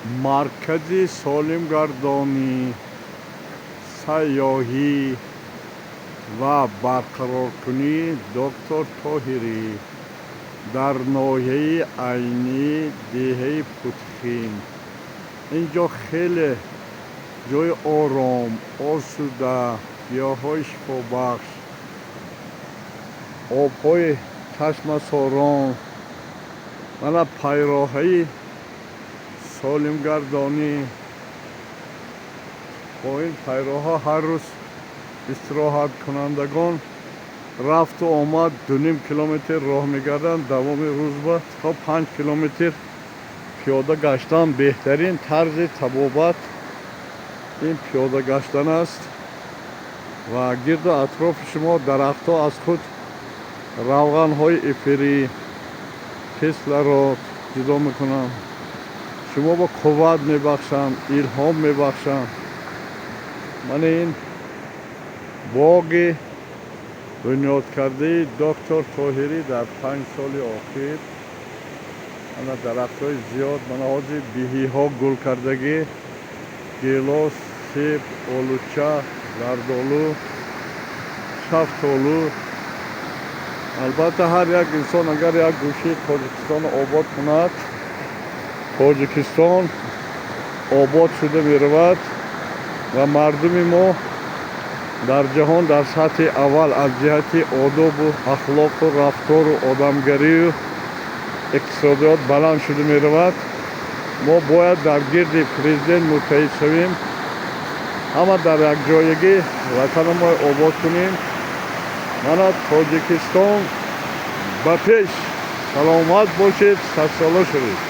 Маркази солимгардонӣ, сайёҳӣ ва барқароркунии доктор Тоҳирӣ дар ноҳияи Айнӣ, деҳаи Путхим. Ин ҷо хеле ҷои ором, осуда, гиёҳҳои шифобахш, обҳои чашмасорон, мана пайроҳаи солимгардонӣ. Бо ин пайроҳа ҳар рӯз истироҳаткунандагон рафту омад 2,5 километр роҳ мегарданд. Давоми рӯзба то 5 километр пиёда гаштан. Беҳтарин тарзи табобат ин пиёда гаштан аст. Ва гирду атрофи шумо дарахтҳо аз худ равғанҳои эфирӣ, кислород ҷудо мекунанд, шумо ба қувват мебахшанд, илҳом мебахшанд. Мана ин боғи бунёдкардаи доктор Тоҳирӣ дар 5 соли охир. Ана дарахтҳои зиёд, мана ҳозир биҳиҳо гул кардагӣ, гелос, себ, олуча, зардолу, шафтолу. Албатта, ҳар як инсон агар як гӯшаи Тоҷикистонро обод кунад, Тоҷикистон обод шуда меравад ва мардуми мо дар ҷаҳон дар сатҳи аввал аз ҷиҳати одобу ахлоқу рафтору одамгарию иқтисодиёт баланд шуда меравад. Мо бояд дар гирди президент муттаҳид шавем, ҳама дар якҷоягӣ ватанаморо обод кунем. Мана Тоҷикистон ба пеш! Саломат бошед, садсола шавед!